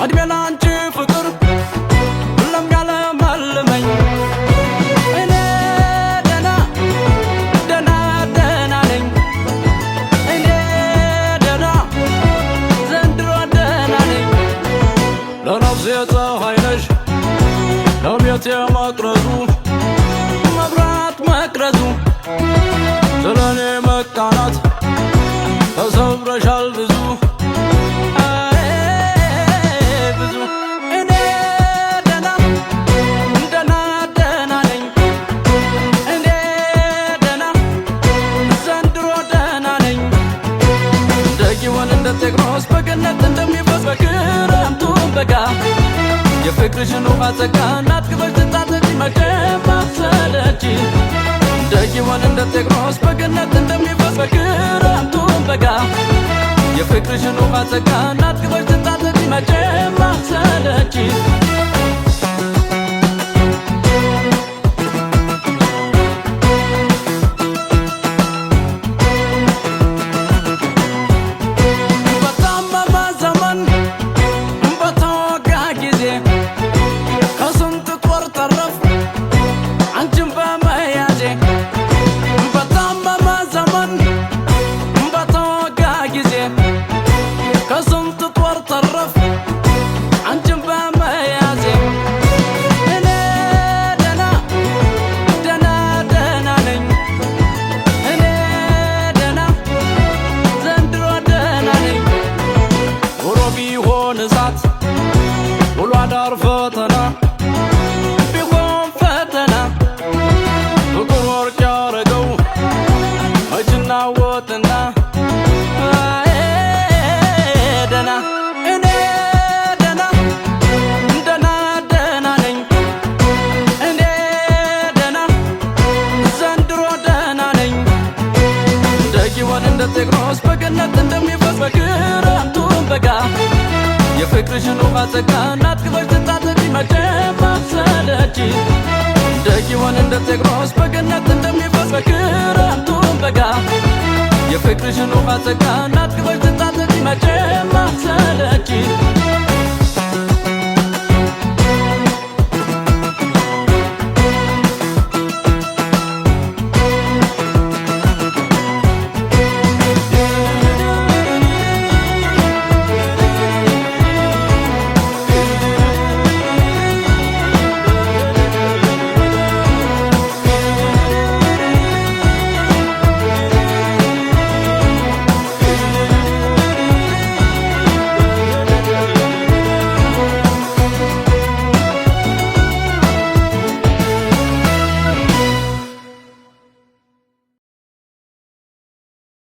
እድሜ ላንቺ ፍቅር ለሚያለመልመኝ እኔ ደና ደና ደና ነኝ እኔ ደና ዘንድሮ ደና ነኝ። ለነፍሴ ፀሐይ ነሽ ለቤቴ መቅረዙ መብራት መቅረዙ ስለኔ መቃናት ተሰብረሻል ብዙ ብዙ እኔ ደና ደና ደና ነኝ እኔ ደና ዘንድሮ ደና ነኝ። እንደ ጊዮን እንደ ጤግሮስ በገነት እንደሚፈስ በክረምቱ በጋ የፍቅርሽን ውሃ ጸጋ አጥግበሽ ትታጠቂ መቼም አትሰለቺ። እንደ ጊዮን እንደ ጤግሮስ በገነት እንደሚፈስ በክረምቱ በጋ የፍቅርሽን ውሃ ጸጋ አጥግበሽ ትታጠቂ መቼም አትሰለቺ። በታመመ ዘመን በተወጋ ጊዜ ከስንት ጦር ተረፍ አንቺን በመያዜ በታመመ ዘመን በተወጋ ጊዜ ከስንት ጦር ተረፍ አንቺን በመያዜ እኔ ደና ደና ደና ነኝ እኔ ደና ዘንድሮ ደና ነኝ። ኑሮ ቢሆን እሳት ውሎ አዳር ፈተና ቢሆን ፈተና ፍቅር ወርቅ ያረገው መችና ወጥና ደና እኔ ደና ደና ደና ነኝ እኔ ደና ዘንድሮ ደና ነኝ። እንደ ጊዮን እንደ ጤግሮስ በገነት እንደሚፈስ በክረምቱ በጋ የፍቅርሽን ውሃ ጸጋ አጥግበሽ ትታጠቂ መቼም አትሰለቺ። እንደ ጊዮን እንደ ጤግሮስ በገነት እንደሚፈስ በክረምቱ በጋ የፍቅርሽን ውሃ ጸጋ አጥግበሽ